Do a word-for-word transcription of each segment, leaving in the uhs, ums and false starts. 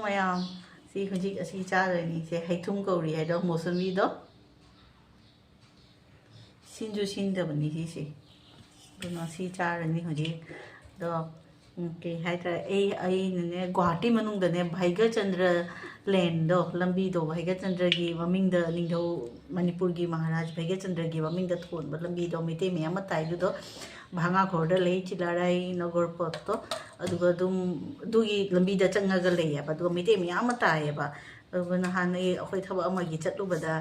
ꯃꯌꯥꯝ, ꯁꯤ ꯍꯧꯖꯤꯛ ꯑꯁꯤ ꯆꯥꯗꯣꯏꯅꯤ꯫ ꯁꯦ ꯍꯩꯊꯨꯝ ꯀꯧꯔꯤ ꯍꯥꯏꯗꯣ, ꯃꯣꯁꯝꯕꯤꯗꯣ꯫ ꯁꯤꯟꯁꯨ ꯁꯤꯟꯗꯕꯅꯤ ꯁꯤꯁꯦ꯫ ꯑꯗꯨꯅ ꯁꯤ ꯆꯥꯔꯅꯤ ꯍꯧꯖꯤꯛ꯫ ꯑꯗꯣ, ꯎꯝ, ꯀꯩ ꯍꯥꯏꯇꯥꯔꯦ, ꯑꯩ, ꯑꯩꯅꯅꯦ, ꯒꯨꯍꯥꯇꯤ ꯃꯅꯨꯡꯗꯅꯦ, ꯚꯩꯒ꯭ꯌꯆꯟꯗ꯭ꯔ ꯂꯦꯟꯗꯣ, ꯂꯝꯕꯤꯗꯣ, ꯚꯩꯒ꯭ꯌꯆꯟꯗ꯭ꯔꯒꯤ ꯃꯃꯤꯡꯗ, ꯅꯤꯡꯊꯧ, ꯃꯅꯤꯄꯨꯔꯒꯤ ꯃꯍꯥꯔꯥꯖ ꯚꯩꯒ꯭ꯌꯆꯟꯗ꯭ꯔꯒꯤ ꯃꯃꯤꯡꯗ ꯊꯣꯟꯕ ꯂꯝꯕꯤꯗꯣ, ꯃꯩꯇꯩ ꯃꯌꯥꯝ ꯑꯃ ꯇꯥꯏ ꯑꯗꯨꯗꯣ, ꯚꯥꯉꯥꯒꯣꯔꯗ ꯂꯩ, ꯆꯤꯂꯥꯔꯥꯏ ꯅꯒꯔ ꯄꯣꯠꯇꯣ꯫ ꯑꯗꯨꯒ ꯑꯗꯨꯝ ꯑꯗꯨꯒꯤ ꯂꯝꯕꯤꯗ ꯆꯪꯉꯒ ꯂꯩꯌꯦꯕ꯫ ꯑꯗꯨꯒ ꯃꯩꯇꯩ ꯃꯌꯥꯝ ꯑꯃ ꯇꯥꯏꯌꯦꯕ꯫ ꯑꯗꯨꯒ ꯅꯍꯥꯟ ꯑꯩ, ꯑꯩꯈꯣꯏ ꯊꯕꯛ ꯑꯃꯒꯤ ꯆꯠꯂꯨꯕꯗ,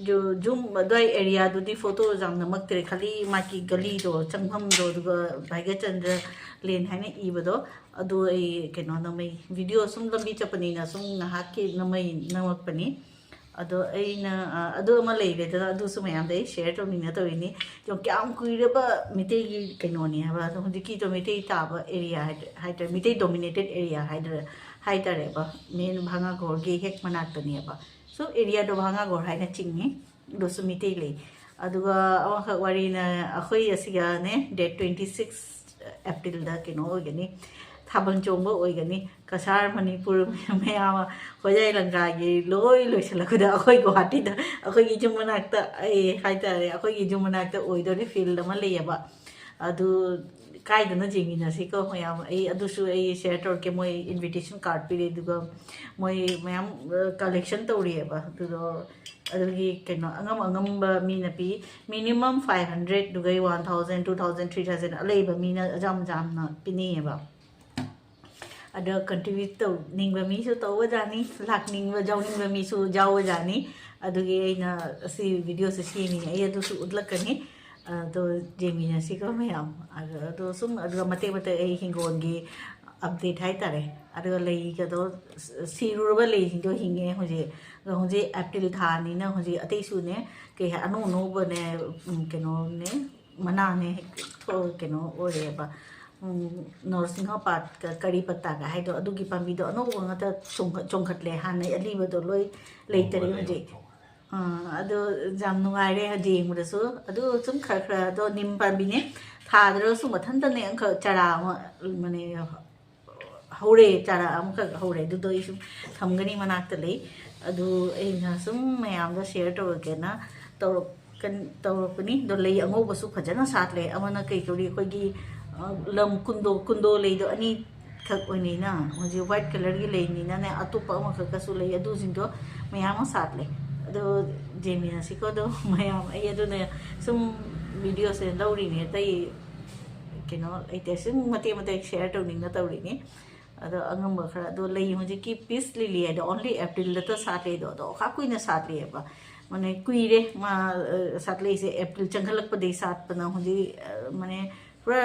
ꯖꯨ-, ꯖꯨꯝ ꯑꯗꯨꯋꯥꯏ ꯑꯦꯔꯤꯌꯥꯗꯨꯗꯤ ꯐꯣꯇꯣ ꯌꯥꯝ ꯅꯝꯃꯛꯇ꯭ꯔꯦ, ꯈꯥꯂꯤ ꯃꯥꯒꯤ ꯒꯂꯤꯗꯣ, ꯆꯪꯐꯝꯗꯣ, ꯑꯗꯨꯒ ꯚꯥꯒ꯭ꯌꯆꯟꯗ꯭ꯔ ꯂꯦꯟ ꯍꯥꯏꯅ ꯏꯕꯗꯣ, ꯑꯗꯨ ꯑꯩ ꯀꯩꯅꯣ ꯅꯝꯃꯩ, ꯚꯤꯗꯤꯑꯣ ꯁꯨꯝ ꯂꯝꯕꯤ ꯆꯠꯄꯅꯤꯅ ꯁꯨꯝ ꯉꯥꯏꯍꯥꯛꯀꯤ ꯅꯝꯃꯩ, ꯅꯝꯃꯛꯄꯅꯤ꯫ ꯑꯗꯣ ꯑꯩꯅ, ꯑ, ꯑꯗꯨ ꯑꯃ ꯂꯩꯔꯦꯗꯅ, ꯑꯗꯨꯁꯨ ꯃꯌꯥꯝꯗ ꯑꯩ ꯁꯤꯌꯔ ꯇꯧꯅꯤꯡꯅ ꯇꯧꯔꯤꯅꯤ꯫ ꯌꯥꯝ ꯀꯌꯥꯝ ꯀꯨꯏꯔꯕ ꯃꯤꯇꯩꯒꯤ ꯀꯩꯅꯣꯅꯤ ꯍꯥꯏꯕ, ꯑꯗꯣ ꯍꯧꯖꯤꯛꯀꯤꯗꯣ ꯃꯤꯇꯩ ꯇꯥꯕ ꯑꯦꯔꯤꯌꯥ ꯍꯥꯏꯗ-, ꯍꯥꯏꯇꯥꯔꯦ, ꯃꯤꯇꯩ ꯗꯣꯃꯤꯅꯦꯇꯦꯠ ꯑꯦꯔꯤꯌꯥ ꯍꯥꯏꯗ꯭ꯔ-, ꯍꯥꯏꯇꯥꯔꯦꯕ, ꯃꯦꯟ ꯚꯥꯉꯥꯒꯣꯔꯒꯤ ꯍꯦꯛ ꯃꯅꯥꯛꯇꯅꯦꯕ꯫ ꯁꯨꯝ ꯑꯦꯔꯤꯌꯥꯗꯣ ꯚꯥꯉꯥꯒꯣꯔ ꯍꯥꯏꯅ ꯆꯤꯡꯉꯤ꯫ ꯑꯗꯨꯁꯨ ꯃꯤꯇꯩ ꯂꯩ꯫ ꯑꯗꯨꯒ ꯑꯃꯈꯛ ꯋꯥꯔꯤꯅ, ꯑꯩꯈꯣꯏ ꯑꯁꯤꯒꯅꯦ, ꯗꯦꯠ ꯇ꯭ꯋꯦꯟꯇꯤ ꯁꯤꯛꯁ ꯑꯦꯄ꯭ꯔꯤꯜꯗ ꯀꯩꯅꯣ ꯑꯣꯏꯒꯅꯤ, ꯊꯥꯕꯜ ꯆꯣꯡꯕ ꯑꯣꯏꯒꯅꯤ꯫ ꯀꯁꯥꯔ ꯃꯅꯤꯄꯨꯔ ꯃꯌꯥꯝ, ꯍꯣꯌꯥꯏ ꯂꯪꯒꯥꯒꯤ ꯂꯣꯏ ꯂꯣꯏꯁꯤꯜꯂꯛꯄꯗ ꯑꯩꯈꯣꯏ ꯒꯨꯍꯥꯇꯤꯗ, ꯑꯩꯈꯣꯏꯒꯤ ꯌꯨꯝ ꯃꯅꯥꯛꯇ, ꯑꯩ ꯍꯥꯏꯇꯥꯔꯦ, ꯑꯩꯈꯣꯏꯒꯤ ꯌꯨꯝ ꯃꯅꯥꯛꯇ ꯑꯣꯏꯗꯣꯔꯦ, ꯐꯤꯜꯗ ꯑꯃ ꯂꯩꯌꯦꯕ꯫ ꯑꯗꯨ ꯀꯥꯏꯗꯅ ꯌꯦꯡꯃꯤꯟꯅꯁꯤꯀꯣ ꯃꯌꯥꯝ? ꯑꯩ ꯑꯗꯨꯁꯨ ꯑꯩ ꯁꯤꯌꯔ ꯇꯧꯔꯛꯀꯦ꯫ ꯃꯣꯏ ꯏꯟꯚꯤꯇꯦꯁꯟ ꯀꯥꯔꯗ ꯄꯤꯔꯦ, ꯑꯗꯨꯒ ꯃꯣꯏ ꯃꯌꯥꯝ, ꯑ, ꯀꯂꯦꯛꯁꯟ ꯇꯧꯔꯤꯑꯕ꯫ ꯑꯗꯨꯗꯣ ꯑꯗꯨꯒꯤ ꯀꯩꯅꯣ, ꯑꯉꯝ ꯑꯉꯝꯕ ꯃꯤꯅ ꯄꯤ꯫ ꯃꯤꯅꯤꯃꯝ ꯐꯥꯏꯚ ꯍꯟꯗ꯭ꯔꯦꯠ, ꯑꯗꯨꯒꯩ one thousand, two thousand, three thousand, ꯑꯂꯩꯕ ꯃꯤꯅ ꯑꯖꯥꯝ ꯖꯥꯝꯅ ꯄꯤꯅꯩꯌꯦꯕ꯫ ꯑꯗꯣ ꯀꯟꯇ꯭ꯔꯤꯕ꯭ꯌꯨꯠ ꯇꯧꯅꯤꯡꯕ ꯃꯤꯁꯨ ꯇꯧꯕꯖꯥꯠꯅꯤ, ꯂꯥꯛꯅꯤꯡꯕ, ꯌꯥꯎꯅꯤꯡꯕ ꯃꯤꯁꯨ ꯌꯥꯎꯕꯖꯥꯠꯅꯤ꯫ ꯑꯗꯨꯒꯤ ꯑꯩꯅ ꯑꯁꯤ ꯚꯤꯗꯤꯑꯣꯁꯦ ꯁꯦꯝꯃꯤꯅꯦ, ꯑꯩ ꯑꯗꯨꯁꯨ ꯎꯠꯂꯛꯀꯅꯤ꯫ ꯑꯗꯣ ꯌꯦꯡꯃꯤꯟꯅꯁꯤꯀꯣ ꯃꯌꯥꯝ꯫ ꯑꯗꯣ, ꯑꯗꯣ ꯁꯨꯝ, ꯑꯗꯨꯒ ꯃꯇꯦꯛ ꯃꯇꯦꯛ ꯑꯩ ꯍꯤꯡꯒꯣꯜꯒꯤ ꯑꯞꯗꯦꯠ ꯍꯥꯏꯇꯥꯔꯦ꯫ ꯑꯗꯨꯒ ꯂꯩꯒꯗꯣ ꯁꯤꯔꯨꯔꯕ ꯂꯩꯁꯤꯡꯗꯣ ꯍꯤꯡꯉꯦ ꯍꯧꯖꯤꯛ꯫ ꯑꯗꯣ ꯍꯧꯖꯤꯛ ꯑꯦꯄ꯭ꯔꯤꯜ ꯊꯥꯅꯤꯅ ꯍꯧꯖꯤꯛ ꯑꯇꯩꯁꯨꯅꯦ, ꯀꯩ ꯍꯥꯏ, ꯑꯅꯧ ꯑꯅꯧꯕꯅꯦ, ꯎꯝ, ꯀꯩꯅꯣꯅꯦ, ꯃꯅꯥꯅꯦ ꯍꯦꯛ ꯊꯣꯛ-, ꯀꯩꯅꯣ ꯑꯣꯏꯔꯦꯕ꯫ ꯎꯝ, ꯅꯣꯔꯁꯤꯡꯍ ꯄꯥꯠꯀ ꯀꯔꯤ ꯄꯠꯇꯥꯒ ꯍꯥꯏꯗꯣ, ꯑꯗꯨꯒꯤ ꯄꯥꯝꯕꯤꯗꯣ ꯑꯅꯧꯕ ꯉꯥꯛꯇ ꯆꯣꯡꯈꯠ-, ꯆꯣꯡꯈꯠꯂꯦ꯫ ꯍꯥꯟꯅꯩ ꯑꯂꯤꯕꯗꯣ ꯂꯣꯏ ꯂꯩꯇꯔꯦ ꯍꯧꯖꯤꯛ꯫ ꯑꯥ, ꯑꯗꯣ ꯌꯥꯝ ꯅꯨꯡꯉꯥꯏꯔꯦ ꯌꯦꯡꯕꯗꯁꯨ꯫ ꯑꯗꯨ ꯁꯨꯝ ꯈꯔ ꯈꯔ ꯑꯗꯣ ꯅꯤꯝ ꯄꯥꯝꯕꯤꯅꯦ, ꯊꯥꯗ꯭ꯔꯒꯁꯨ ꯃꯊꯟꯇꯅꯦ ꯑꯃꯈꯛ ꯆꯔꯥ ꯑꯃ, ꯃꯅꯦ, ꯍꯧꯔꯦ, ꯆꯥꯔꯥ ꯑꯃꯈꯛ ꯍꯧꯔꯦ꯫ ꯑꯗꯨꯗꯣ ꯑꯩ ꯁꯨꯝ ꯊꯝꯒꯅꯤ ꯃꯅꯥꯛꯇ ꯂꯩ꯫ ꯑꯗꯨ ꯑꯩꯅ ꯁꯨꯝ ꯃꯌꯥꯝꯗ ꯁꯤꯌꯔ ꯇꯧꯔꯒꯦꯅ ꯇꯧꯔꯛꯀꯟ- ꯇꯧꯔꯛꯄꯅꯤ꯫ ꯑꯗꯣ ꯂꯩ ꯑꯉꯧꯕꯁꯨ ꯐꯖꯅ ꯁꯥꯠꯂꯦ꯫ ꯑꯃꯅ ꯀꯩ ꯀꯧꯔꯤ, ꯑꯩꯈꯣꯏꯒꯤ, ꯑ, ꯂꯝ ꯀꯨꯟꯗꯣ, ꯀꯨꯟꯗꯣ ꯂꯩꯗꯣ ꯑꯅꯤꯈꯛ ꯑꯣꯏꯅꯩꯅ, ꯍꯧꯖꯤꯛ ꯋꯥꯏꯠ ꯀꯂꯔꯒꯤ ꯂꯩꯅꯤꯅꯅꯦ, ꯑꯇꯣꯞꯄ ꯑꯃꯈꯛꯀꯁꯨ ꯂꯩ꯫ ꯑꯗꯨꯁꯤꯡꯗꯣ ꯃꯌꯥꯝ ꯑꯃ ꯁꯥꯠꯂꯦ꯫ ꯑꯗꯣ ꯌꯦꯡꯃꯤꯟꯅꯁꯤꯀꯣ꯫ ꯑꯗꯣ ꯃꯌꯥꯝ, ꯑꯩ ꯑꯗꯨꯅ ꯁꯨꯝ ꯚꯤꯗꯤꯑꯣꯁꯦ ꯂꯧꯔꯤꯅꯦ, ꯑꯇꯩ ꯀꯩꯅꯣ ꯂꯩꯇꯦ, ꯁꯨꯝ ꯃꯇꯦꯛ ꯃꯇꯦꯛ ꯁꯤꯌꯔ ꯇꯧꯅꯤꯡꯅ ꯇꯧꯔꯤꯅꯤ꯫ ꯑꯗꯣ ꯑꯉꯝꯕ ꯈꯔ, ꯑꯗꯣ ꯂꯩ ꯍꯧꯖꯤꯛꯀꯤ ꯄꯤꯁ ꯂꯤꯂꯤ ꯍꯥꯏꯗꯣ only ꯑꯦꯄ꯭ꯔꯤꯜꯗꯇ ꯁꯥꯠꯂꯦ꯫ ꯑꯗꯣ ꯑꯣꯈꯥ ꯀꯨꯏꯅ ꯁꯥꯠꯂꯦꯕ, ꯃꯥꯅꯦ, ꯀꯨꯏꯔꯦ ꯃꯥ, ꯑ, ꯁꯥꯠꯂꯛꯏꯁꯦ꯫ ꯑꯦꯄ꯭ꯔꯤꯜ ꯆꯪꯈꯠꯂꯛꯄꯗꯒꯤ ꯁꯥꯠꯄꯅ ꯍꯧꯖꯤꯛ, ꯑ, ꯃꯥꯅꯦ, ꯄꯨꯔꯥ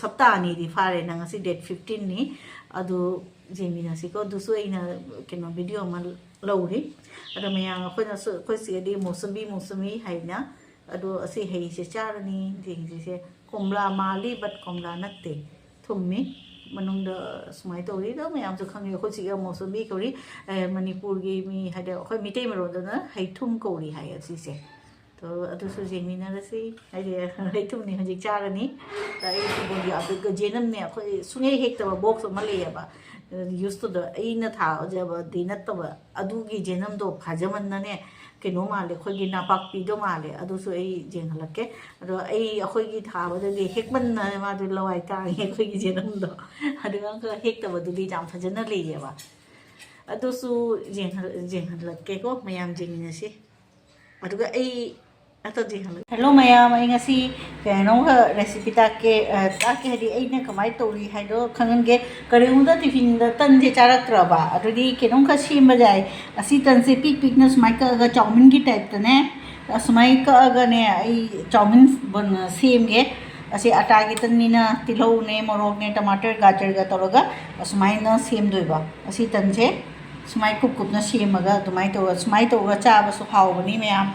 ꯁꯞꯇꯥ ꯑꯅꯤꯗꯤ ꯐꯥꯔꯦ꯫ ꯅꯪ ꯉꯁꯤ ꯗꯦꯠ ꯐꯤꯐꯇꯤꯟꯅꯤ꯫ ꯑꯗꯨ ꯌꯦꯡꯃꯤꯟꯅꯁꯤꯀꯣ꯫ ꯑꯗꯨꯁꯨ ꯑꯩꯅ ꯀꯩꯅꯣ ꯚꯤꯗꯤꯑꯣ ꯑꯃ ꯂꯧꯔꯤ꯫ ꯑꯗꯣ ꯃꯌꯥꯝ ꯑꯩꯈꯣꯏꯅꯁꯨ, ꯑꯩꯈꯣꯏ ꯁꯤꯗꯗꯤ ꯃꯣꯁꯨꯝꯕꯤ, ꯃꯣꯁꯨꯝꯕꯤ ꯍꯥꯏꯅ꯫ ꯑꯗꯣ ꯑꯁꯤ ꯍꯩꯁꯦ ꯆꯥꯔꯅꯤ꯫ ꯌꯦꯡꯁꯤꯁꯦ, ꯀꯣꯝꯂꯥ ꯃꯥꯜꯂꯤ, but ꯀꯣꯝꯂꯥ ꯅꯠꯇꯦ, ꯊꯨꯝꯃꯤ꯫ ꯃꯅꯨꯡꯗ ꯁꯨꯃꯥꯏꯅ ꯇꯧꯔꯤ꯫ ꯑꯗꯣ ꯃꯌꯥꯝꯁꯨ ꯈꯪꯉꯤ, ꯑꯩꯈꯣꯏ ꯁꯤꯒꯤ ꯃꯣꯁꯨꯝꯕꯤ ꯀꯧꯔꯤ꯫ ꯑꯦ, ꯃꯅꯤꯄꯨꯔꯒꯤ ꯃꯤ ꯍꯥꯏꯗꯤ ꯑꯩꯈꯣꯏ ꯃꯤꯇꯩ ꯃꯔꯣꯟꯗꯅ ꯍꯩꯊꯨꯝ ꯀꯧꯔꯤ ꯍꯥꯏ ꯑꯁꯤꯁꯦ꯫ ꯑꯗꯣ ꯑꯗꯨꯁꯨ ꯌꯦꯡꯃꯤꯟꯅꯔꯁꯤ꯫ ꯍꯥꯏꯗꯤ ꯍꯩꯊꯨꯝꯅꯤ ꯍꯧꯖꯤꯛ ꯆꯥꯔꯅꯤ꯫ ꯑꯗ ꯑꯩ ꯐꯨꯠꯕꯣꯜꯒꯤ ꯑꯄꯤꯛꯄ ꯖꯦꯅꯝꯅꯦ, ꯑꯩꯈꯣꯏ ꯁꯨꯡꯍꯦꯛ ꯍꯦꯛꯇꯕ ꯕꯣꯛꯁ ꯑꯃ ꯂꯩꯌꯦꯕ꯫ ꯌꯨꯁꯇꯨꯗ ꯑꯩꯅ ꯊꯥꯖꯕꯗꯤ ꯅꯠꯇꯕ, ꯑꯗꯨꯒꯤ ꯖꯦꯅꯝꯗꯣ ꯐꯖꯃꯟꯅꯅꯦ, ꯀꯩꯅꯣ ꯃꯥꯜꯂꯦ, ꯑꯩꯈꯣꯏꯒꯤ ꯅꯥꯄꯥꯛꯄꯤꯗꯣ ꯃꯥꯜꯂꯦ꯫ ꯑꯗꯨꯁꯨ ꯑꯩ ꯌꯦꯡꯍꯜꯂꯛꯀꯦ꯫ ꯑꯗꯣ ꯑꯩ ꯑꯩꯈꯣꯏꯒꯤ ꯊꯥꯕꯗꯗꯤ ꯍꯦꯛꯃꯟꯗꯅ ꯃꯥꯗꯣ ꯂꯋꯥꯏ ꯇꯥꯡꯉꯦ, ꯑꯩꯈꯣꯏꯒꯤ ꯖꯦꯅꯝꯗꯣ꯫ ꯑꯗꯨꯒ ꯑꯃꯨꯛꯀ ꯍꯦꯛꯇꯕꯗꯨꯗꯤ ꯌꯥꯝ ꯐꯖꯅ ꯂꯩꯌꯦꯕ꯫ ꯑꯗꯨꯁꯨ ꯌꯦꯡꯍꯜ-, ꯌꯦꯡꯍꯜꯂꯛꯀꯦꯀꯣ, ꯃꯌꯥꯝ ꯌꯦꯡꯃꯤꯟꯅꯁꯤ꯫ ꯑꯗꯨꯒ ꯑꯩ ꯑꯇꯣꯞꯄꯗꯤ ꯌꯦꯡꯍꯜꯂꯛꯀꯦ꯫ ꯍꯦꯜꯂꯣ ꯃꯌꯥꯝ, ꯑꯩ ꯉꯁꯤ ꯀꯩꯅꯣꯝꯈꯛ ꯔꯦꯁꯤꯄꯤ ꯇꯥꯛꯀꯦ, ꯑ, ꯇꯥꯛꯀꯦ ꯍꯥꯏꯗꯤ ꯑꯩꯅ ꯀꯃꯥꯏꯅ ꯇꯧꯔꯤ ꯍꯥꯏꯗꯣ ꯈꯪꯍꯟꯒꯦ꯫ ꯀꯔꯤꯒꯨꯝꯕꯗ ꯇꯤꯐꯤꯟꯗ ꯇꯟꯁꯦ ꯆꯥꯔꯛꯇ꯭ꯔꯕ, ꯑꯗꯨꯗꯤ ꯀꯩꯅꯣꯝꯈꯛ ꯁꯦꯝꯕ ꯌꯥꯏ꯫ ꯑꯁꯤ ꯇꯟꯁꯦ ꯄꯤꯛ ꯄꯤꯛꯅ ꯁꯨꯃꯥꯏꯅ ꯀꯛꯑꯒ ꯆꯥꯎꯃꯤꯟꯒꯤ ꯇꯥꯏꯞꯇꯅꯦ, ꯑꯁꯨꯃꯥꯏꯅ ꯀꯛꯑꯒꯅꯦ ꯑꯩ ꯆꯥꯎꯃꯤꯟ ꯕꯟ-, ꯁꯦꯝꯒꯦ꯫ ꯑꯁꯤ ꯑꯇꯥꯒꯤ ꯇꯟꯅꯤꯅ ꯇꯤꯜꯍꯧꯅꯦ, ꯃꯣꯔꯣꯛꯅꯦ, ꯇꯃꯥꯇꯔ, ꯒꯥꯖꯔꯒ ꯇꯧꯔꯒ ꯑꯁꯨꯃꯥꯏꯅ ꯁꯦꯝꯗꯣꯏꯕ꯫ ꯑꯁꯤ ꯇꯟꯁꯦ ꯁꯨꯃꯥꯏ ꯀꯨꯞ ꯀꯨꯞꯅ ꯁꯦꯝꯃꯒ ꯑꯗꯨꯃꯥꯏꯅ ꯇꯧꯔꯒ, ꯁꯨꯃꯥꯏꯅ ꯇꯧꯔꯒ ꯆꯥꯕꯁꯨ ꯍꯥꯎꯕꯅꯤ ꯃꯌꯥꯝ꯫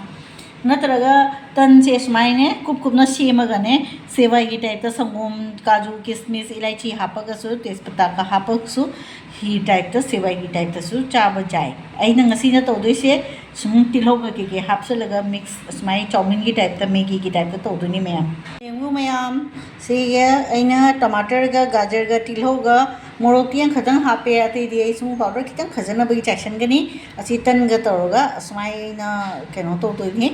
ꯅꯠꯇ꯭ꯔꯒ ꯇꯟꯁꯦ ꯁꯨꯃꯥꯏꯅ ꯀꯨꯞ ꯀꯨꯞꯅ ꯁꯦꯝꯃꯒꯅꯦ, ꯁꯦꯋꯥꯏꯒꯤ ꯇꯥꯏꯞꯇ ꯁꯪꯒꯣꯝ, ꯀꯥꯖꯨ, ꯀꯤꯁꯃꯤꯁ, ꯏꯂꯥꯏꯆꯤ ꯍꯥꯞꯄꯒꯁꯨ, ꯇꯦꯖꯄꯇꯥꯒ ꯍꯥꯞꯄꯒꯁꯨ ꯍꯤ ꯇꯥꯏꯞꯇ, ꯁꯦꯋꯥꯏꯒꯤ ꯇꯥꯏꯞꯇꯁꯨ ꯆꯥꯕ ꯌꯥꯏ꯫ ꯑꯩꯅ ꯉꯁꯤꯅ ꯇꯧꯗꯣꯏꯁꯦ ꯁꯨꯝ ꯇꯤꯜꯍꯧꯒ ꯀꯩꯀꯩ ꯍꯥꯞꯆꯤꯜꯂꯒ ꯃꯤꯛꯁ, ꯑꯁꯨꯃꯥꯏꯅ ꯆꯥꯎꯃꯤꯟꯒꯤ ꯇꯥꯏꯞꯇ, ꯃꯦꯒꯤꯒꯤ ꯇꯥꯏꯞꯇ ꯇꯧꯗꯣꯏꯅꯤ ꯃꯌꯥꯝ꯫ ꯌꯦꯡꯉꯨ ꯃꯌꯥꯝ, ꯁꯤꯒꯤ ꯑꯩꯅ ꯇꯃꯥꯇꯔꯒ ꯒꯥꯖꯔꯒ ꯇꯤꯜꯍꯧꯒ ꯃꯣꯔꯣꯛꯇꯤ ꯌꯥꯝ ꯈꯤꯇꯪ ꯍꯥꯞꯄꯦ, ꯑꯇꯩꯗꯤ ꯑꯩ ꯁꯨꯝ ꯄꯥꯎꯗꯔ ꯈꯤꯇꯪ ꯐꯖꯅꯕꯒꯤ ꯆꯥꯏꯁꯟꯒꯅꯤ꯫ ꯑꯁꯤ ꯇꯟꯒ ꯇꯧꯔꯒ ꯑꯁꯨꯃꯥꯏꯅ ꯀꯩꯅꯣ ꯇꯧꯗꯣꯏꯅꯤ꯫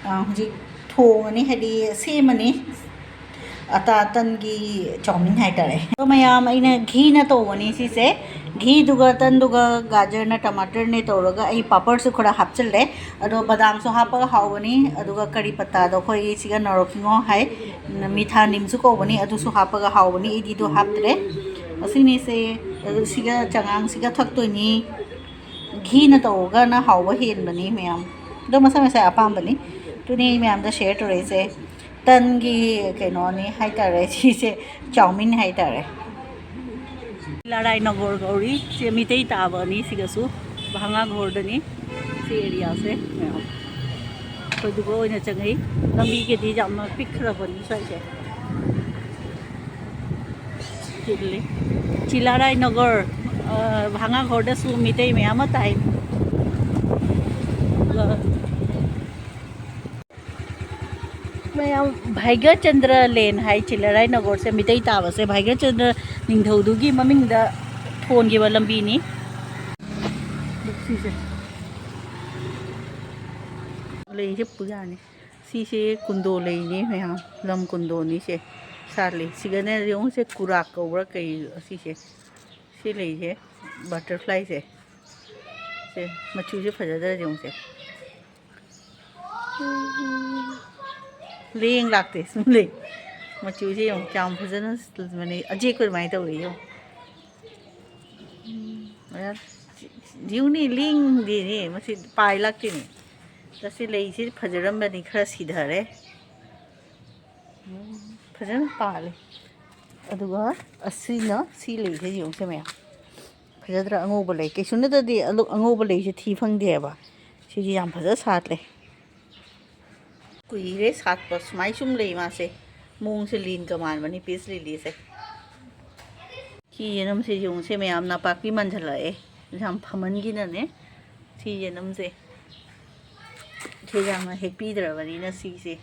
ꯑ, ꯍꯧꯖꯤꯛ ꯊꯣꯡꯉꯅꯤ, ꯍꯥꯏꯗꯤ ꯁꯦꯝꯃꯅꯤ꯫ ꯑꯇꯥ ꯇꯟꯒꯤ ꯆꯧꯃꯤꯟ ꯍꯥꯏꯇꯥꯔꯦ꯫ ꯑꯗꯣ ꯃꯌꯥꯝ, ꯑꯩꯅ ꯘꯤꯅ ꯇꯧꯕꯅꯤ ꯁꯤꯁꯦ꯫ ꯘꯤꯗꯨꯒ ꯇꯟꯗꯨꯒ ꯒꯥꯖꯔꯅ ꯇꯃꯥꯇꯔꯅꯦ ꯇꯧꯔꯒ ꯑꯩ ꯄꯥꯄꯔꯁꯨ ꯈꯔ ꯍꯥꯞꯆꯤꯜꯂꯦ꯫ ꯑꯗꯣ ꯕꯗꯥꯝꯁꯨ ꯍꯥꯞꯄꯒ ꯍꯥꯎꯕꯅꯤ꯫ ꯑꯗꯨꯒ ꯀꯔꯤ ꯄꯠꯇꯥꯗꯣ ꯑꯩꯈꯣꯏꯒꯤ ꯁꯤꯒ ꯅꯣꯔꯣꯈꯤꯉꯣ ꯍꯥꯏ, ꯃꯤꯊꯥ ꯅꯤꯝꯁꯨ ꯀꯧꯕꯅꯤ, ꯑꯗꯨꯁꯨ ꯍꯥꯞꯄꯒ ꯍꯥꯎꯕꯅꯤ꯫ ꯑꯩꯗꯤ ꯑꯗꯨ ꯍꯥꯞꯇ꯭ꯔꯦ꯫ ꯑꯁꯤꯅꯤꯁꯦ, ꯑꯗꯨ ꯁꯤꯒ ꯆꯉꯥꯡꯁꯤꯒ ꯊꯛꯇꯣꯏꯅꯤ꯫ ꯘꯤꯅ ꯇꯧꯔꯒꯅ ꯍꯥꯎꯕ ꯍꯦꯟꯕꯅꯤ ꯃꯌꯥꯝ꯫ ꯑꯗꯣ ꯃꯁꯥ ꯃꯁꯥ ꯑꯄꯥꯝꯕꯅꯤ꯫ ꯑꯗꯨꯅꯤ ꯑꯩ ꯃꯌꯥꯝꯗ ꯁꯤꯌꯔ ꯇꯧꯔꯛꯏꯁꯦ꯫ ꯇꯟꯒꯤ ꯀꯩꯅꯣꯅꯤ ꯍꯥꯏꯇꯥꯔꯦ, ꯁꯤꯁꯦ ꯆꯥꯎꯃꯤꯟ ꯍꯥꯏꯇꯥꯔꯦ꯫ ꯂꯔꯥꯏ ꯅꯒꯣꯔ ꯀꯧꯔꯤ꯫ ꯁꯤ ꯃꯤꯇꯩ ꯇꯥꯕꯅꯤ꯫ ꯁꯤꯒꯁꯨ ꯚꯥꯉꯥ ꯘꯣꯔꯗꯅꯤ꯫ ꯁꯤ ꯑꯦꯔꯤꯌꯥꯁꯦ ꯃꯌꯥꯝ ꯑꯩꯈꯣꯏꯗꯨꯒ ꯑꯣꯏꯅ ꯆꯪꯉꯛꯏ꯫ ꯂꯝꯕꯤꯒꯤꯗꯤ ꯌꯥꯝꯅ ꯄꯤꯛꯈ꯭ꯔꯕꯅꯤ ꯁ꯭ꯋꯥꯏꯁꯦ꯫ ꯆꯤꯜꯂꯤ꯫ ꯆꯤꯂꯥꯔꯥꯏ ꯅꯒꯔ, ꯑ, ꯚꯥꯉꯥ ꯘꯣꯔꯗꯁꯨ ꯃꯤꯇꯩ ꯃꯌꯥꯝ ꯑꯃ ꯇꯥꯏ꯫ ꯑꯗꯨꯒ ꯃꯌꯥꯝ ꯚꯥꯏꯒ꯭ꯌꯆꯟꯗ꯭ꯔ ꯂꯦꯟ ꯍꯥꯏ ꯆꯤꯂꯥꯔꯥꯏ ꯅꯒꯔꯁꯦ, ꯃꯤꯇꯩ ꯇꯥꯕꯁꯦ ꯚꯥꯏꯒ꯭ꯌꯆꯟꯗ꯭ꯔ ꯅꯤꯡꯊꯧꯗꯨꯒꯤ ꯃꯃꯤꯡꯗ ꯊꯣꯟꯈꯤꯕ ꯂꯝꯕꯤꯅꯤ꯫ ꯁꯤꯁꯦ꯫ ꯂꯩꯁꯦ ꯄꯨꯖꯥꯅꯤ꯫ ꯁꯤꯁꯦ ꯀꯨꯟꯗꯣ ꯂꯩꯅꯦ ꯃꯌꯥꯝ, ꯂꯝ ꯀꯨꯟꯗꯣꯅꯤ ꯁꯦ ꯁꯥꯠꯂꯤ꯫ ꯁꯤꯒꯅꯦ ꯌꯦꯡꯉꯨ, ꯁꯦ ꯀꯨꯔꯥꯛ ꯀꯧꯕ꯭ꯔꯥ ꯀꯩ, ꯑꯁꯤꯁꯦ, ꯁꯤ ꯂꯩꯁꯦ, ꯕꯇꯔꯐ꯭ꯂꯥꯏꯁꯦ꯫ ꯁꯦ ꯃꯆꯨꯁꯦ ꯐꯖꯗ꯭ꯔꯥ ꯌꯦꯡꯉꯨꯁꯦ꯫ ꯂꯦꯡ ꯂꯥꯛꯇꯦ ꯁꯨꯝ ꯂꯩ꯫ ꯃꯆꯨꯁꯦ ꯌꯦꯡꯉꯨ, ꯀꯌꯥꯝ ꯐꯖꯅ ꯃꯅꯤ ꯑꯖꯦꯛꯄ ꯑꯗꯨꯃꯥꯏꯅ ꯇꯧꯔꯤ ꯌꯦꯡꯉꯨ꯫ ꯎꯝ, ꯌꯦꯡꯉꯨꯅꯦ, ꯂꯦꯡꯗꯦꯅꯦ, ꯃꯁꯤ ꯄꯥꯏ ꯂꯥꯛꯇꯦꯅꯦ꯫ ꯇꯁꯤ ꯂꯩꯁꯤ ꯐꯖꯔꯝꯕꯅꯤ, ꯈꯔ ꯁꯤꯊꯔꯦ꯫ ꯎꯝ, ꯐꯖꯅ ꯄꯥꯜꯂꯤ꯫ ꯑꯗꯨꯒ ꯑꯁꯤꯅ ꯁꯤ ꯂꯩꯁꯦ ꯌꯦꯡꯉꯨꯁꯦ ꯃꯌꯥꯝ꯫ ꯐꯖꯗ꯭ꯔꯥ? ꯑꯉꯧꯕ ꯂꯩ꯫ ꯀꯩꯁꯨ ꯅꯠꯇꯗꯤ ꯑꯂꯨ-, ꯑꯉꯧꯕ ꯂꯩꯁꯦ ꯊꯤ ꯐꯪꯗꯦꯕ꯫ ꯁꯤꯁꯦ ꯌꯥꯝ ꯐꯖ ꯁꯥꯠꯂꯦ꯫ ꯀꯨꯏꯔꯦ ꯁꯥꯠꯄ꯫ ꯁꯨꯃꯥꯏ ꯁꯨꯝ ꯂꯩ ꯃꯥꯁꯦ꯫ ꯃꯑꯣꯡꯁꯦ ꯂꯤꯟꯒ ꯃꯥꯟꯕꯅꯤ ꯄꯤꯁ ꯂꯤꯂꯤꯁꯦ꯫ ꯁꯤ ꯌꯦꯅꯝꯁꯦ ꯌꯦꯡꯉꯨꯁꯦ ꯃꯌꯥꯝ, ꯅꯄꯥꯛꯄꯤ ꯃꯥꯟꯁꯤꯜꯂꯛꯑꯦ꯫ ꯌꯥꯝ ꯐꯃꯟꯈꯤꯅꯅꯦ꯫ ꯁꯤ ꯌꯦꯅꯝꯁꯦ ꯁꯦ ꯌꯥꯝꯅ ꯍꯦꯛꯄꯤꯗ꯭ꯔꯕꯅꯤꯅ ꯁꯤꯁꯦ꯫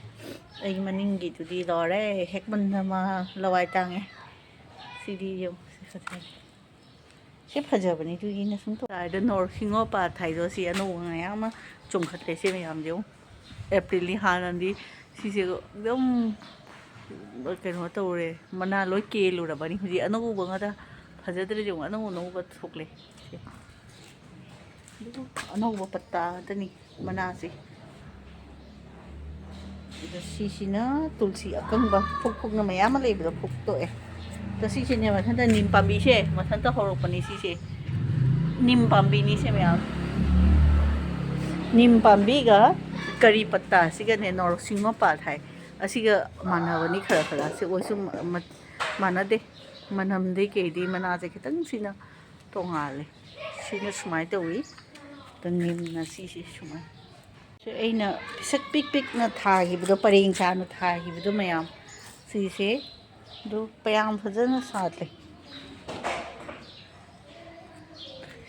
ꯑꯩ ꯃꯅꯤꯡꯒꯤꯗꯨꯗꯤ ꯂꯣꯏꯔꯦ, ꯍꯦꯛꯃꯟꯗꯅ ꯂꯋꯥꯏ ꯇꯥꯡꯉꯦ꯫ ꯁꯤꯗꯤ ꯌꯦꯡꯉꯨ, ꯁꯤ ꯐꯖꯔꯦ꯫ ꯁꯤ ꯐꯖꯕꯅꯤ, ꯑꯗꯨꯒꯤꯅ ꯁꯨꯝ ꯇꯧ-, ꯀꯗꯥꯏꯗ ꯅꯣꯔꯁꯤꯡꯍꯣ ꯄꯥꯠ ꯍꯥꯏꯗꯣ, ꯁꯤ ꯑꯅꯧꯕ ꯃꯌꯥꯝ ꯑꯃ ꯆꯣꯡꯈꯠꯂꯦ꯫ ꯁꯤ ꯃꯌꯥꯝꯁꯦ ꯌꯦꯡꯉꯨ꯫ ꯑꯦꯄ꯭ꯔꯤꯜꯒꯤ ꯍꯥꯟꯅꯗꯤ ꯁꯤꯁꯦ ꯑꯗꯨꯝ ꯀꯩꯅꯣ ꯇꯧꯔꯦ, ꯃꯅꯥ ꯂꯣꯏ ꯀꯦꯜꯂꯨꯔꯕꯅꯤ꯫ ꯍꯧꯖꯤꯛ ꯑꯅꯧꯕ ꯉꯥꯛꯇ, ꯐꯖꯗ꯭ꯔꯗꯤ ꯌꯦꯡꯉꯨ, ꯑꯅꯧ ꯑꯅꯧꯕ ꯊꯣꯛꯂꯦ꯫ ꯁꯦ꯫ ꯑꯗꯨꯕꯨ ꯑꯅꯧꯕ ꯄꯠꯇꯥ ꯉꯥꯛꯇꯅꯤ ꯃꯅꯥꯁꯦ꯫ ꯑꯗ ꯁꯤꯁꯤꯅ ꯇꯨꯜꯁꯤ ꯑꯀꯪꯕ, ꯐꯨꯛ ꯐꯨꯛꯅ ꯃꯌꯥꯝ ꯑꯃ ꯂꯩꯕꯗꯣ ꯐꯨꯛꯇꯣꯛꯑꯦ꯫ ꯑꯗ ꯁꯤꯁꯤꯅꯦ ꯃꯊꯟꯇ ꯅꯤꯝ ꯄꯥꯝꯕꯤꯁꯦ, ꯃꯊꯟꯇ ꯍꯧꯔꯛꯄꯅꯤ ꯁꯤꯁꯦ꯫ ꯅꯤꯝ ꯄꯥꯝꯕꯤꯅꯤ ꯁꯦ ꯃꯌꯥꯝ꯫ ꯅꯤꯝ ꯄꯥꯝꯕꯤꯒ ꯀꯔꯤ ꯄꯠꯇꯥ ꯑꯁꯤꯒꯅꯦ ꯅꯣꯔꯁꯤꯡꯍꯣ ꯄꯥꯠ ꯍꯥꯏ꯫ ꯑꯁꯤꯒ ꯃꯥꯟꯅꯕꯅꯤ ꯈꯔ ꯈꯔ꯫ ꯁꯤ ꯑꯣꯏꯁꯨ ꯃ-, ꯃ-, ꯃꯥꯟꯅꯗꯦ꯫ ꯃꯅꯝꯗꯤ ꯀꯩꯗꯤ ꯃꯅꯥꯁꯦ ꯈꯤꯇꯪ ꯁꯤꯅ ꯇꯣꯡꯉꯥꯜꯂꯦ꯫ ꯁꯤꯅ ꯁꯨꯃꯥꯏꯅ ꯇꯧꯏ꯫ ꯑꯗ ꯅꯤꯝꯅ ꯁꯤꯁꯦ ꯁꯨꯃꯥꯏꯅ꯫ ꯁꯤ ꯑꯩꯅ ꯄꯤꯁꯛ ꯄꯤꯛ ꯄꯤꯛꯅ ꯊꯥꯈꯤꯕꯗꯣ, ꯄꯔꯦꯡ ꯁꯥꯅ ꯊꯥꯈꯤꯕꯗꯣ ꯃꯌꯥꯝ, ꯁꯤꯁꯦ ꯑꯗꯨ ꯄꯌꯥꯝ ꯐꯖꯅ ꯁꯥꯠꯂꯦ꯫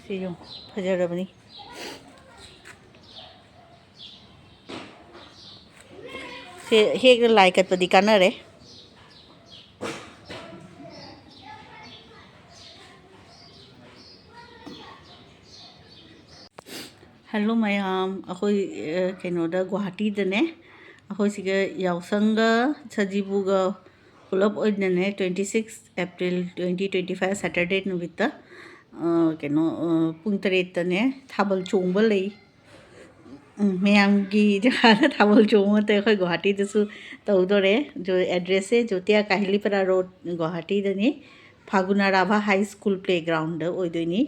ꯁꯤ ꯌꯦꯡꯉꯨ, ꯐꯖꯔꯕꯅꯤ꯫ ꯁꯦ ꯍꯦꯛꯅ ꯂꯥꯏ ꯀꯠꯄꯗꯤ ꯀꯥꯟꯅꯔꯦ꯫ ꯍꯜꯂꯣ ꯃꯌꯥꯝ, ꯑꯩꯈꯣꯏ, ꯑ, ꯀꯩꯅꯣꯗ, ꯒꯨꯋꯥꯍꯥꯇꯤꯗꯅꯦ, ꯑꯩꯈꯣꯏ ꯁꯤꯒ ꯌꯥꯎꯁꯪꯒ ꯁꯖꯤꯕꯨꯒ ꯄꯨꯂꯞ ꯑꯣꯏꯅꯅꯦ, twenty six April twenty twenty five Saturday ꯅꯨꯃꯤꯠꯇ, ꯑ, ꯀꯩꯅꯣ, ꯑ, ꯄꯨꯡ ꯇꯔꯦꯠꯇꯅꯦ ꯊꯥꯕꯜ ꯆꯣꯡꯕ ꯂꯩ꯫ ꯎꯝ, ꯃꯌꯥꯝꯒꯤ ꯖꯒꯥꯗ ꯊꯥꯕꯜ ꯆꯣꯡꯕ ꯅꯠꯇꯦ, ꯑꯩꯈꯣꯏ ꯒꯨꯋꯥꯍꯥꯇꯤꯗꯁꯨ ꯇꯧꯗꯣꯔꯦ꯫ ꯖꯣ-, address ꯁꯦ ꯖꯣꯇꯤꯌꯥ ꯀꯥꯍꯤꯂꯤꯄꯔꯥ ꯔꯣꯗ, ꯒꯨꯋꯥꯍꯥꯇꯤꯗꯅꯤ꯫ ꯐꯥꯒꯨꯅꯥ ꯔꯥꯚꯥ ꯍꯥꯏ ꯁ꯭ꯀꯨꯜ ꯄ꯭ꯂꯦꯒ꯭ꯔꯥꯎꯟꯗ ꯑꯣꯏꯗꯣꯏꯅꯤ꯫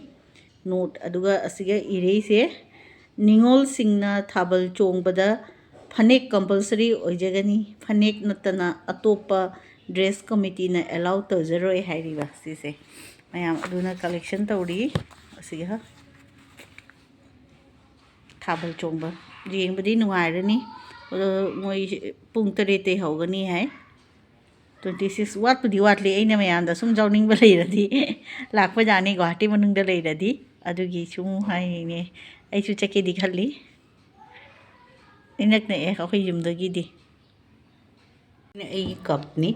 ꯅꯣꯠ, ꯑꯗꯨꯒ ꯑꯁꯤꯒ ꯏꯔꯩꯁꯦ, ꯅꯤꯉꯣꯜꯁꯤꯡꯅ ꯊꯥꯕꯜ ꯆꯣꯡꯕꯗ ꯐꯅꯦꯛ compulsory ꯑꯣꯏꯖꯒꯅꯤ, ꯐꯅꯦꯛ ꯅꯠꯇꯅ ꯑꯇꯣꯞꯄ dress committee ꯅ allow ꯇꯧꯖꯔꯣꯏ ꯍꯥꯏꯔꯤꯕ ꯁꯤꯁꯦ꯫ ꯃꯌꯥꯝ ꯑꯗꯨꯅ collection ꯇꯧꯔꯤ꯫ ꯑꯁꯤꯒ ꯊꯥꯕꯜ ꯆꯣꯡꯕ ꯌꯦꯡꯕꯗꯤ ꯅꯨꯡꯉꯥꯏꯔꯅꯤ꯫ ꯑꯗꯣ ꯃꯣꯏ ꯄꯨꯡ ꯇꯔꯦꯠꯇꯩ ꯍꯧꯒꯅꯤ ꯍꯥꯏ꯫ Twenty six ꯋꯥꯠꯄꯨꯗꯤ ꯋꯥꯠꯂꯤ, ꯑꯩꯅ ꯃꯌꯥꯝꯗ ꯁꯨꯝ ꯌꯥꯎꯅꯤꯡꯕ ꯂꯩꯔꯗꯤ ꯂꯥꯛꯄ ꯌꯥꯅꯤ, ꯒꯨꯋꯥꯍꯥꯇꯤ ꯃꯅꯨꯡꯗ ꯂꯩꯔꯗꯤ꯫ ꯑꯗꯨꯒꯤ ꯁꯨꯝ ꯍꯥꯏꯔꯤꯅꯦ꯫ ꯑꯩꯁꯨ ꯆꯠꯀꯦꯗꯤ ꯈꯜꯂꯤ꯫ ꯏꯅꯛ ꯅꯛꯑꯦ ꯑꯩꯈꯣꯏ ꯌꯨꯝꯗꯒꯤꯗꯤ꯫ ꯑꯩꯒꯤ cup ꯅꯤ꯫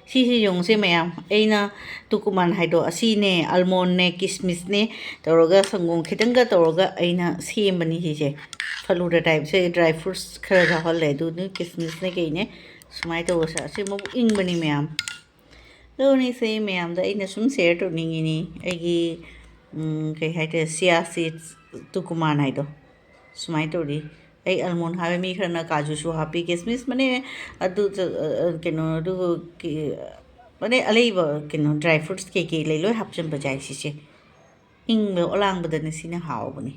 ꯁꯤꯁꯦ ꯌꯦꯡꯉꯨꯁꯦ ꯃꯌꯥꯝ, ꯑꯩꯅ ꯇꯨꯀꯨꯃꯥꯟ ꯍꯥꯏꯗꯣ ꯑꯁꯤꯅꯦ, almondꯅꯦ, ꯀꯤꯁꯃꯤꯁꯅꯦ ꯇꯧꯔꯒ, ꯁꯪꯒꯣꯝ ꯈꯤꯇꯪꯒ ꯇꯧꯔꯒ ꯑꯩꯅ ꯁꯦꯝꯕꯅꯤ ꯁꯤꯁꯦ꯫ ꯐꯂꯨꯗꯥ typeꯁꯦ, dry fruits ꯈꯔ ꯌꯥꯎꯍꯜꯂꯦ꯫ ꯑꯗꯨꯅ ꯀꯤꯁꯃꯤꯁꯅꯦ ꯀꯩꯅꯦ, ꯁꯨꯃꯥꯏꯅ ꯇꯧꯕꯁꯦ꯫ ꯑꯁꯤ ꯑꯃꯨꯛ ꯏꯪꯕꯅꯤ ꯃꯌꯥꯝ꯫ ꯑꯗꯨꯅꯤꯁꯦ ꯃꯌꯥꯝꯗ ꯑꯩꯅ ꯁꯨꯝ share ꯇꯧꯅꯤꯡꯉꯤꯅꯤ꯫ ꯑꯩꯒꯤ, ꯎꯝ, ꯀꯩ ꯍꯥꯏꯇꯥꯔꯦ, chia seeds ꯇꯨꯀꯨꯃꯥꯟ ꯍꯥꯏꯗꯣ꯫ ꯁꯨꯃꯥꯏꯅ ꯇꯧꯔꯤ꯫ ꯑꯩ almond ꯍꯥꯞꯄꯦ, ꯃꯤ ꯈꯔꯅ ꯀꯥꯖꯨꯁꯨ ꯍꯥꯞꯄꯤ, ꯀꯤꯁꯃꯤꯁ ꯃꯅꯦ, ꯑꯗꯨ, ꯑ, ꯀꯩꯅꯣ, ꯑꯗꯨꯒ ꯀꯤ-, ꯃꯅꯦ, ꯑꯂꯩꯕ ꯀꯩꯅꯣ, dry fruits ꯀꯩꯀꯩ ꯂꯩ, ꯂꯣꯏ ꯍꯥꯞꯆꯤꯟꯕ ꯌꯥꯏ ꯁꯤꯁꯦ꯫ ꯏꯪꯕ ꯑꯣꯂꯥꯡꯕꯗꯅ ꯁꯤꯅ ꯍꯥꯎꯕꯅꯤ꯫